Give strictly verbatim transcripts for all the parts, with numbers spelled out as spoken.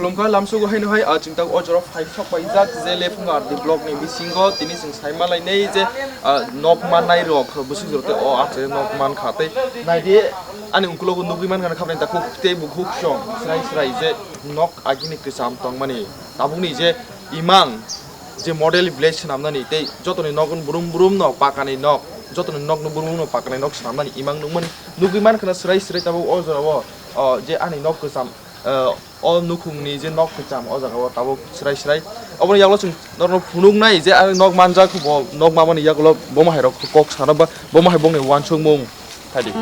Khulumkha lamsogo haino hai, ah, chwng tak o jora phai sok paijak je Lephunga R D block ni bisingo tini chwng sai malainai je, ah, nok mannai rok bwswk jora tei o ah, nok mankha tei naidi ani ungkulogo nugwi mankha kha takhuk tei bukhuk song srai srai je nok agini kwcham tongmani tabukni je imang je model village swnamnani tei jotoni nok brum brum no pakani nok jotoni nok no brum brum no pakani nok swnamnani imang nukmani nugwi mankha srai srai tabuk o jora o, o je ani nok kwcham, ah, o nukhungni je nok kwcham o jaga o tabuk srai srai. Oboni yagulo chwng norokno phunuknai je ang nok manjak bo nok mamani yagulo bomo hai rok kok sana ba bomo hai bongni uansukmung khaidi.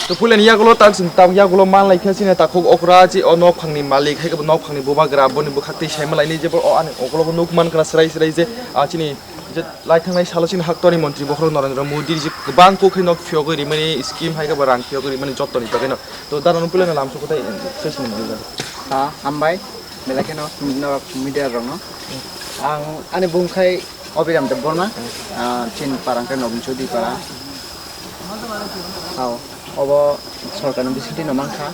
To puilani yagulo tak chwng tak yagulo manlai khe chini takhuk okra chi o nok phangni malik hai khe bo nok phangni bubagra boni bwkhak twi sai malaini je bo o ani okologo nuk mankha srai srai je, ah, chini je lai thangnai salo chini haktorni montri bokhorok Narendra Modi je kwbang kok khe nok phiyogwi rimani scheme hai khe bo rang phiyogwi rimani jottoni bagwi no. To dano puilano lamsok tei se chini malik. Ah, hambai, belai kheno norok media rokno. Ang ani bung khai Obiram Debbarma, ah, chini parang khe Nobin Chowdhury para. Hao, obo sorkarni bisingtwi no mankha.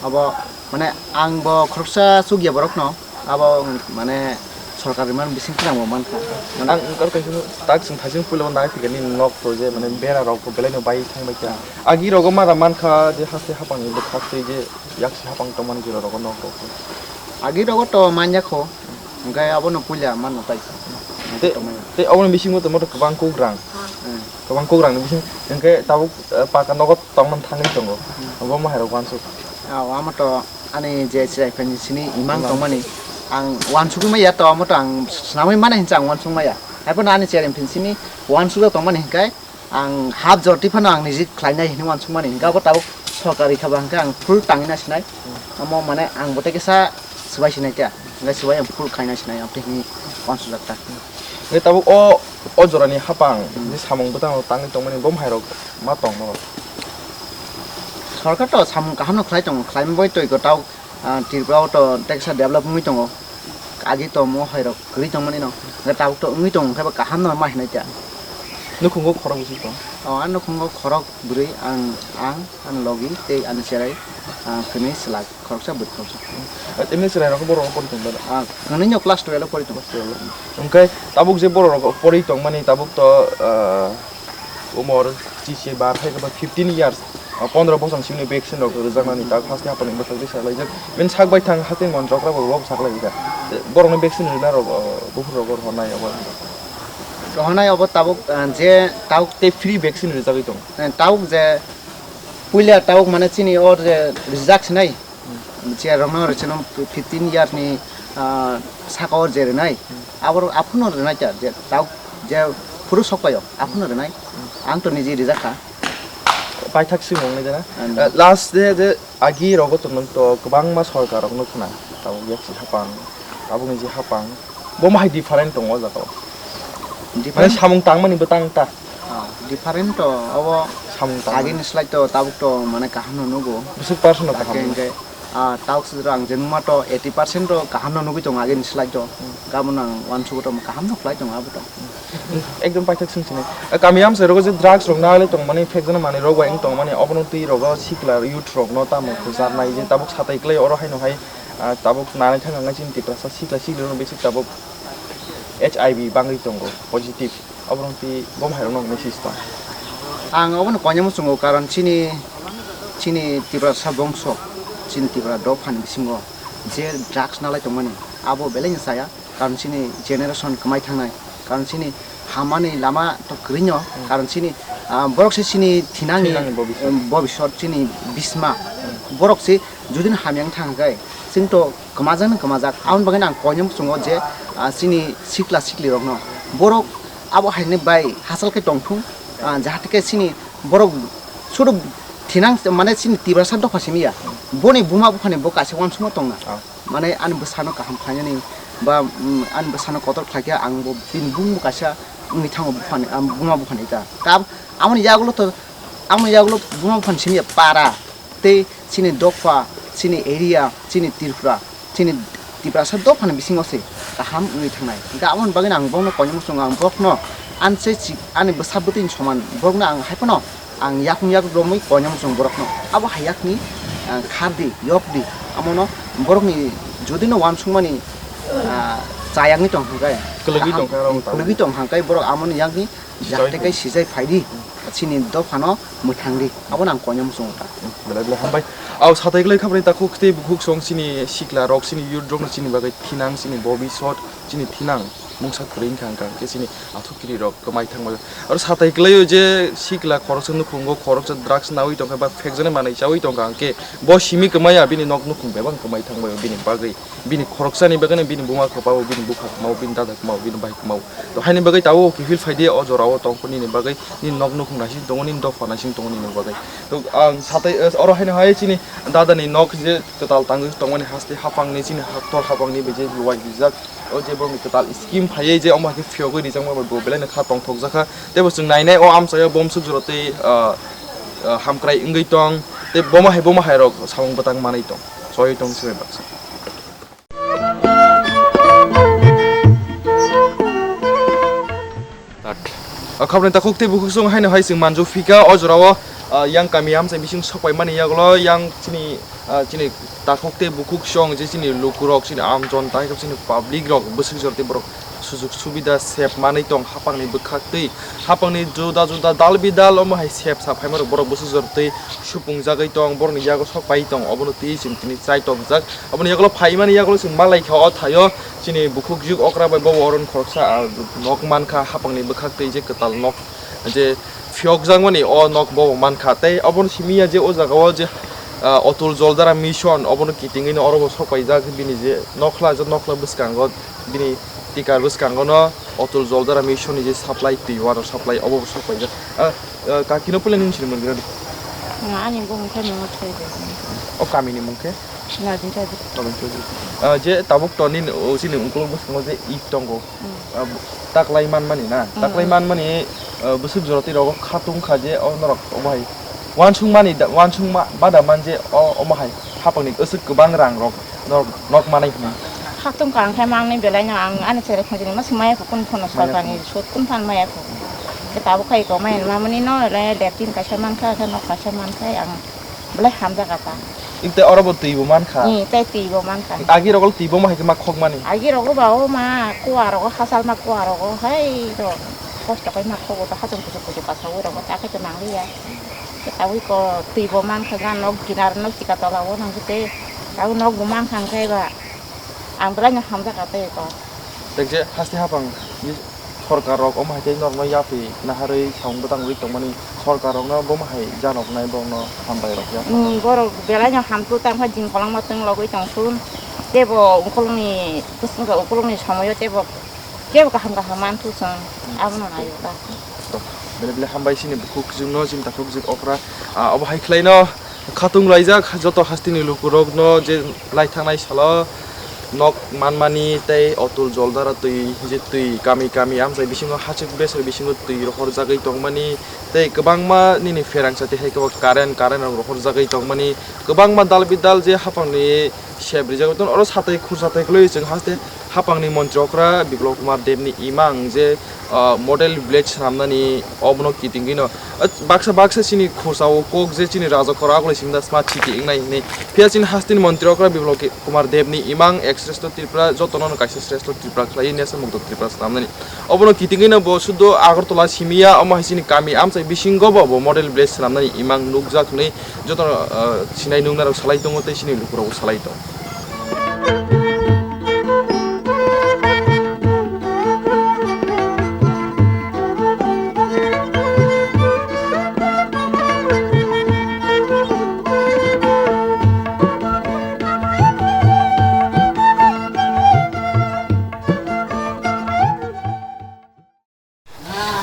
Obo, mane, ang bo khoroksa chukya borokno, abo, mane, sorkar rimani bisingtwi ang bo mankha. Mane, ang wngkha kaisa tak chwng thaichung puila bo nai phikha nini nok to je, mane, bera rok to belai no bai thang bai kha. Agi rogo mara mankha je haste hapang ni bwkhak tei je yaksi hapang tongmani jora rogo nok rok. Agi rogo to manya kho, hwnkhe abono puila mano tai. Tei, tei oboni bisingo tongma to kwbang kok rang. Hmm. Kwbang kok rang ni bising hwnkhe tabuk, eh, paka nogo tongmani thangwi tongo. Hmm. Obo mahairok uansuk. Ah, omo to ani je chwrai phaini sini imang tongmani ang uansugwi maya to, omo to ang swnamwi mano hinsa ang uansuk maya. Haiphano ani chwrai phaini sini uansuk tongmani hwnkhe ang half jorti phano ang niji khlainai hinwi uansukmani, hwnkhe abo tabuk sorkar rikha ba hwnkhe ang full tangwi nasinai. Omo mane ang bo tei kisa swbai sinai khe, hwnkhe swbai ang full khaina sinai, ang tei hinwi uansukjak ta. Hwnkhe tabuk o, o jorani hapang, hmm, je samung bwtang rok tangwi tongmani bo hai rok ma tong norok? Sorkar to samung kaham no khlai tongo, khlaima bai twi ko tabuk, ah, Tripura o to tei kisa develop wngwi tongo. Agi to mo hai rok kwrwi tongmani no. Hwnkhe tabuk to wngwi tongo, hwnkhe bo kaham no ma hinai khe. Nukhungo khorok bwswk tong? O, ang nukhungo khorok bwrwi, ang, ang, ani logi tei ani chwrai, ah, kwnwi chwla khoroksa bwrwi khoroksa. Emni chwrai rok borok pori tong da? Ah, kwnwi no class twelve o pori tong. Class twelve o. Hwnkhe tabuk je borok rok pori tongmani tabuk to, ah, umor chisi bar hai khe fifteen years, ah, pondro bosor simi vaccine rok rwjaknani tak haste hapani bwkhak twi saklaijak. Bini sak bai thang haste mon chokra bo bo saklaijak. Borokno vaccine rwna rok, ah, buphur rok rw hwnai abo. Rw hwnai abo tabuk, ah, je tabuk tei free vaccine rwjagwi tong. Eh, tabuk je puila tabuk mane chini o je rijak sinai. Chair rokno rwchino fifteen years ni, ah, saka o je rwnai, aborok aphuru no rwnai kha, je tabuk je phuru sok paio, aphuru no rwnai. Ang to niji rijak kha. Paithak swimung nai jana. Ang Eh, last de, de agi rogo tongmani to kwbangma sorkar rokno khna, tabuk yaksi hapang, tabukni je hapang, bo mahai different tongo o jaga o. Mane different? Samung tangmani bwtang ta. Ah, different to, abo Samung tangmani. Agini slide to, tabuk to, mane kaham no nugo. Bwswk percent no kaham Hake no? Hingke, ah, tabuk sudra ang je numa to eighty percent to kaham no nugui tongo agini slide to. Hmm. Gabon ang uansukgo to kaham no khlai tongo abo to. Ekdom paithak swng sinai. Eh, kami amchai rogo je drugs rok nalai tongmani, phekjana manwi rok bai wng tongmani, obono twi rogo sikla youth rokno tamo kwcharnai je tabuk satai klai oro haino hai, ah, tabuk nanai thang ang chini Tiprasa sikla sikli rok bisi tabuk H I V bangwi tongo, positive. Oborok twi bo hai rokno message tong. Ang obono koinai muchungo, karon chini, chini Tiprasa bongso, chini Tipra dophani bisingo je drugs nalai tongmani, abo belai no chaya, karon chini generation kwmai thangnai, karon chini hamani lama to kwrwi no, karon chini, ah, borok se chini thinangni, thinangni bobiswt. Em, bobiswt chini bisma, borok se judino hamya wng thang khe, chwng to kwmajak no kwmajak. Aboni bagwi no ang koinai muchungo je, ah, chini sikla sikli rokno borok abo haino bai hachal khe tongthung, ah, jahate khe chini borok sudu thinang mane chini Tiprasa dopha simi ya. Boni buma buphani bo kaisa uansukma tongna. Ah. Mane ani bwsano kaham khlainani ba, mm, ani bwsano kotor khlaikhe ang bo bini bumung bo kaisa wngwi thango buphani, ah, buma buphani ta. Tab-, aboni yagulo to, aboni yagulo buma buphani simi ya para. Tei chini dopha, chini area, chini Tripura, chini Tiprasa dophani bisingo se kaham wngwi thangnai. Hwnkhe aboni bagwino ang borokno koinwi muchungo, ang borokno anse chik ani bwsa bwtwini soman borokno ang hai phano ang yakung yak romwi koinwi muchungo borokno. Abo hai yakni, ah, khardi, yokdi, amono borokni jodino uansukmani, ah, chayangwi tong hwnkhe, Kwlwgwi kaham, tongkha aro wng tang. Kwlwgwi tong hwnkhe borok amoni yakni Sijai jakte phai. Kai sijai phaidi, chini dophano mwthangdi, abono ang koinwi muchungo ta. Belai belai hambai. Au satai glai khabrai takhuk tei bukhuk song chini sikla rok, chini youth rokno chini bagwi thinang, chini bobisot, chini thinang mungsa kwrwi wngkha, wngkha khe chini athukiri rok kwmai thangma. Aro satai glai o je sikla khoroksa nukhungo khoroksa drugs nawi tongkha ba phekjani manwi chawi tongkha, hwnkhe bo simi kwmaya bini nok nukhung bebak kwmai thangma bini bagwi. Bini khoroksani bagwino bini buma kwmao, bini bupha kwmao, bini dada kwmao, bini bai kwmao. To haini bagwi tabuk kiphil phaidi o jorao tongkhu nini bagwi, nini nok nukhung naising tongo, nini dopha naising tongo nini bagwi. To ang satai, eh, oro haino hai chini dadani nok je kwtal tangwi tongmani haste haphangni chini haktor haphangni bai je luwai rijak. O je borokni kwtal scheme phaiwi je omo hai khe phiyogwi rijakma bai bo belaino kha tongthokjakha. Tei bo chwng nainai o amchaio bomsuk jora tei, ah, ah, hamkrai wngwi tong. Tei bomo hai bomo hai rok samung bwtang manwi tong. Soi tong se bai baksa. Start. O khabni takhuk tei bukhuk song haino hai chwng manju phika o jorao, ah, yang kami amchai bising sokpai mani yagulo yang chini, ah, chini takhuk tei bukhuk song je chini lukurok chini amjon tai chini public rok bwswk jor tei borok sujug subida sep manwi tong hapangni bwkhak tei hapangni juda juda dal bidal omo hai sep sa phaima rok borok bwswk jor tei supung jagwi tong borokni yago sok pai tong obono twi chwng tini chai tokjak. Aboni yagulo phaimani yagulo chwng ma laikha o thaio chini bukhuk juk okra bai bobo oron khoroksa, ah, nok mankha hapangni bwkhak tei je kwtal nok je phiyokjakmani o nok bobo mankha. Tei obono simi ya je o jagao je, ah, Atul Joldara Mission obono kitingwino orobo sok paijak bini je nokhla je nokhla bwskango bini tikar bwskangono Atul Joldara Mission ni je supply twi water supply obobo sok paijak. Ah, ah, kakino puila nini sini mwnwi radi? Ani bumung khe mwnwi thwi de. O kamini mung khe? Nabin Chaudhary. Nabin Chaudhary. Ah, je tabuk toni, o, chini ungkuluk bwskango je ik tongo. Hmm. Ah, taklai manmani na? Hmm. Taklai manmani, ah, bwswk jora twi rogo khatung kha je o norok omo hai. Wansukmani da, wansukma bada man je o, omo hai hapangni aswk kwbang rang rok norok nok manai hwnwi. Khatung kha ang khe mangni belai no ang ani chwrai khunjini ma swmai phukun phano Maya sorkarni phukun. Sut kun phan maya phukun. Tabuk khai ko maya mamani no le tin kaisa mankha khe nok kaisa mankha ang. Belai hamjak apa. Ibte oro bo twi bo mankha. Ni, tei twi bo mankha. Agi rogo twi bo ma hai khe ma khok mani. Agi rogo ba o ma kuwa rogo hasal ma kuwa rogo hai ro kosto kai ma khogo to hachung kuchuk kuchuk ka sawi rogo ta khe to nang liya. Tawi ko twi bo mankha ga nok kinar nok chika tola o nang te. Tawi nok bo mankha khe ba ang belai no hamjak apa ko. Tei je haste hapang ni Sorkar rok omo hai khe norokno yapri naharwi samung bwtang rwui tongmani, sorkar rokno bomo hai janoknai borokno hambai rok ya. Hmm, borok belai no hamthu tang kha jing kolokma tong logwi tong thun. Tebo ukulukni bwswk ukulukni somoyo tebo kebo kaham kaham manthu chwng abono naio ta. Belai belai hambai chini bukhuk kwchwngno, chini takhuk kwchwng okra, ah, obo hai khlaino. Khatung laijak joto hasteni lukurokno je laithangnai salo nok manmani tei Atul Joldara twi je twi kami kami amchai bisingo hachwk besar bisingo twi rohorjagwi tongmani tei kwbangma nini pherangsa tei hai khe bo current, current rok rohorjagwi tongmani kwbangma dal bidal je haphangni sep rijagwi tongo. Oro satai khursa tai kwlwi chwng haste haphangni montri okra Biplab Kumar Debni imang je, ah, model village swnamnani obono kitingwino, ah, baksa baksa chini khorsa o kok je chini raja khoro agulai simda smart city wngnai hinwi. Phiya chini hasteni montri okra Biplab Kumar Debni imang ek sreshto Tripura, jotono no kaisa sreshto Tripura khlaiwi nesa mukto Tripura swnamnani. Obono kitingwino bo suddo Agartala simiya, omo hai chini kami amchai bisingo bo, bo model village swnamnani imang nukjak hinwi jotono, ah, sinai nuknarok salai tongo tei chini lukurokbo salai tongo.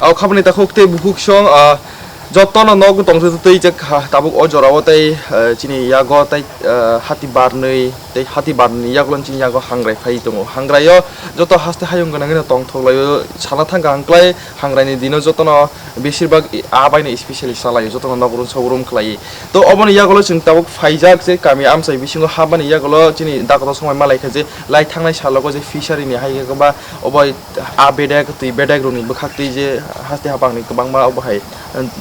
Au khabani takhuk tei bukhuk song, ah, Jotono nogo tongthu twi jak ha, tabuk o jorao tei, eh, chini yago tei, eh, hati barnwi tei hati barnwi yagulo chini yago hangrai phai tongo. Hangraio joto haste hayung gwnangwi no tongthok laio. Sana thangkha hangklai hangraini dino jotono besir bak i-, a baino specially salaio, jotono nogrum sogrum khlaiwi. To oboni yagulo chwng tabuk phaijak je kami amchai bisingo habani yagulo chini dakoto somoi malaikha je lai thangnai salogo je fishery ni hai khe ba obo a bedek twi bedek rokni bwkhak twi je haste hapangni kwbangma obo hai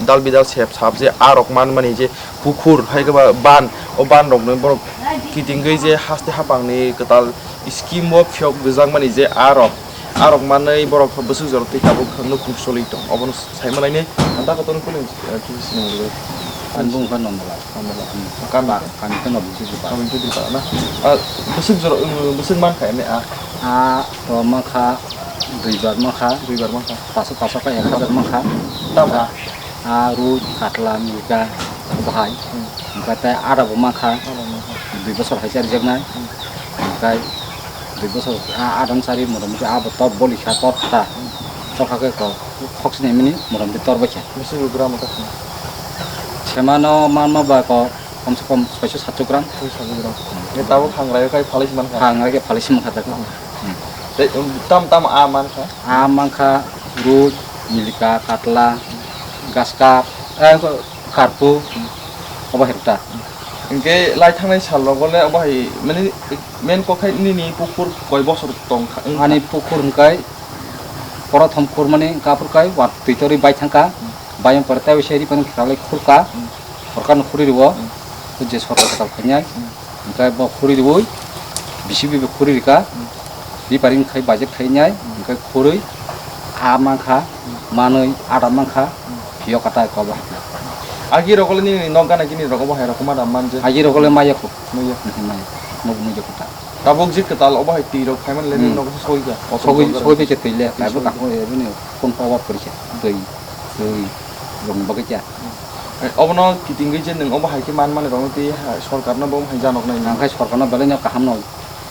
dal bidal sep sap je a rok manmani je pukhur hai khe ba ban, o ban rokno borok kitingwi je haste hapangni kwtal scheme o phiyok gwijakmani je a rok, a rok manwi borok bwswk jorok twi tabuk nukhung choli tong obono saimalaini anta kotorni kuli kisi sinamwlwi. Ani bung kha Nondalal. Nondalal. Kami kha Nobjit Dipara. Nobjit Dipara na? Ah, bwswk jorok, bwswk mankha ene a? A to mankha, duibar mankha. Duibar mankha. Paso paso kha ek hajar mankha. Tamo? A rui, katla, milka, bahai. Hmm. Omokai tei ada bo mankha. Ada mankha. Dui bosor hai chari jaknai. Hmm. Omokai dui bosor a, adang chari motamoti abo tor boli kha tor ta. Hmm. Tor kha khe ko khok sini mini motamoti tor bai kha. Bisi gram ta. Semano manma ba ko kom se kom soiso satso gram. Soiso satso gram. Hmm. Ye tabuk hangrai kai phalai si mankha. Hangrai khe phalai si mankha ta. Hmm. Hmm. Tei, um, tam tam a mankha. A mankha, rui, milka, katla, gaskap, eh, ko-, karpu, obo hai rwkta. Hinkhe lai thangnai sal rogo le obo hai, mani, main kok khai nini pukur koi bosor tong kha, wng kha? Ani pukur hwnkhe prothom khurmani hwnkhe aphuru khai watwi torwi bai thang kha, bayang pore tei se ri phano khe kwlai khur kha, sorkar no khuri rwo, je sorkar kwtal khainai. Hwnkhe bo khuri rwui, bisi bai bo khuri rwkha, bipari wngkhai budget khainai, hwnkhe khurui, a mankha, manui, ada mankha, phiyo kata kobo hai. Agi rokole nini nok gana gini rok obo hai rok ma da manje. Agi rokole maya kho. Maya. Mhm, maya. Nok maya kho ta. Tabuk je kwtal obo hai twi rok phaimani le nini nok soi ja. Soi, soi bai khe twi le, tabuk soi. Phone power pori khe. Twi, twi rok ni bagwi kya. Eh, obono kitingwi je nwng obo hai khe man mani rokno twi ha, sorkarno bo hai janok nai. Ang khai sorkarno belai no kaham no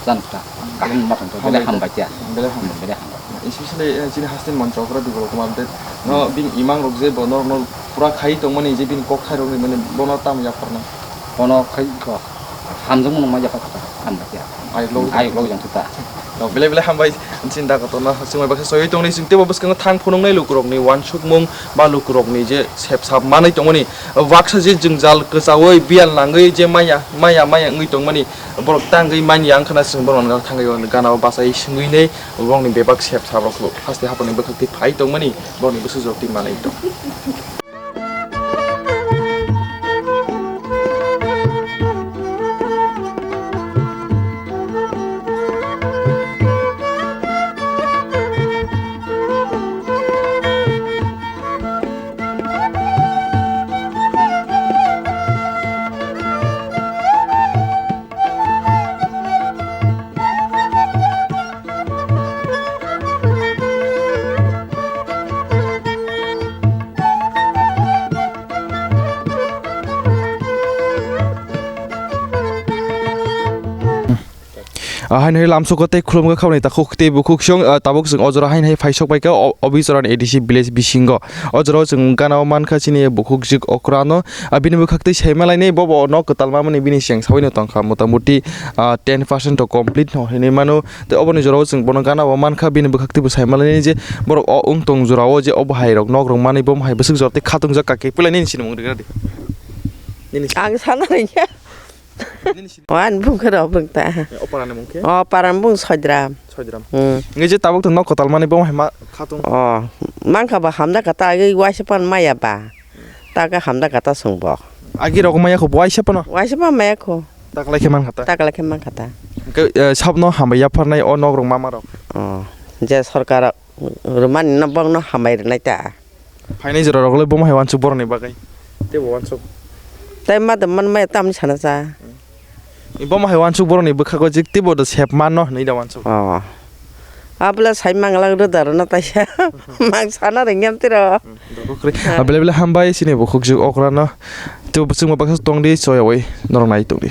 janok ta. Belai no mathang ta, belai hambai kya. Belai hambai. Belai hambai. Especially, eh, chini haste ni manchokra Bipol Kumar de no bini imang rok je bo norok no pura khai tongmani je bini kok khai rok ni mani bono tamo yapharna. Bono khai ko. Hamjwk mano ma yapha kha, hambai ya. Ayuk logo. Ayuk logo jang tuta. To, belai belai hambai, chini da kotorno, chwng bai baksa soi tongni, chwng teibo bwskango thang phunuknai lukurokni wansukmung ba lukurokni je sepsap manwi tongmani, baksa je jwngjal kwchaui biyal nangwi je maya, maya, maya wngwi tongmani, borok tangwi manya wngkhana chwng borokno thangwi gana o bachai swngwi nei borokni bebak sepsap rok haste haphangni bwkhak twi phai tongmani, borokni bwswk jorok twi manwi tong. Ah, haino hai lamsoko tei khulumkha khauni takhuk tei bukhuk song, ah, tabuk chwng o jora haino hai phaisok paikha o-, Obichora ni A D C village bisingo. O jorao chwng gana o mankha chini bukhuk jik okra no. Ah, bini bwkhak tei saima lainai bobo nok kwtal mamani bini seng sawi no tongkha. Motamuti, ah, ten percent to complete no hinwi mano. Tei oboni jorao chwng bono gana o mankha bini bwkhak tei bo saima lainai je borok o wng tong jorao je obo hai rok nok rok manwi bomo hai bwswk jora tei khatung jak kaki pelaini sini mung rwgwladi. Nini Ang sana rwngya. Nini sini. O ani bung khe rok rwng ta. O parani mung khe? O parani bung Soidram. Soidram. Hmm. Ngi je tabuk to nok kwtal manwi bomo hai ma khatung. O, mankha ba hamda kata agi waisa pan maya ba. Ta khe hamda kata sung bo. Agi rok maya kho bo waisa pano? Waisa pan maya kho. Taklai khe mankha ta? Taklai khe mankha ta. Hwnkhe, eh, sabno hambai yapharnai o nok rok mama rok. O, je sorkar rwmani no bokno hambai rwnai ta. Phainai jora rok le bomo hai wansuk borok ni bagwi. Tei bo wansuk. Tei ma da man maya tamni sana cha. Bomo hai wansuk borok ni bwkhago jik tei bo da sep mano hinwi da wansuk. O. Abla sai mangla rwda rwna taisa. Mang sana rwngya tiro. Belai belai hambai chini bukhuk jik okra no. Tei bo chwngma baksa tongdi choyawi norok nai tongdi.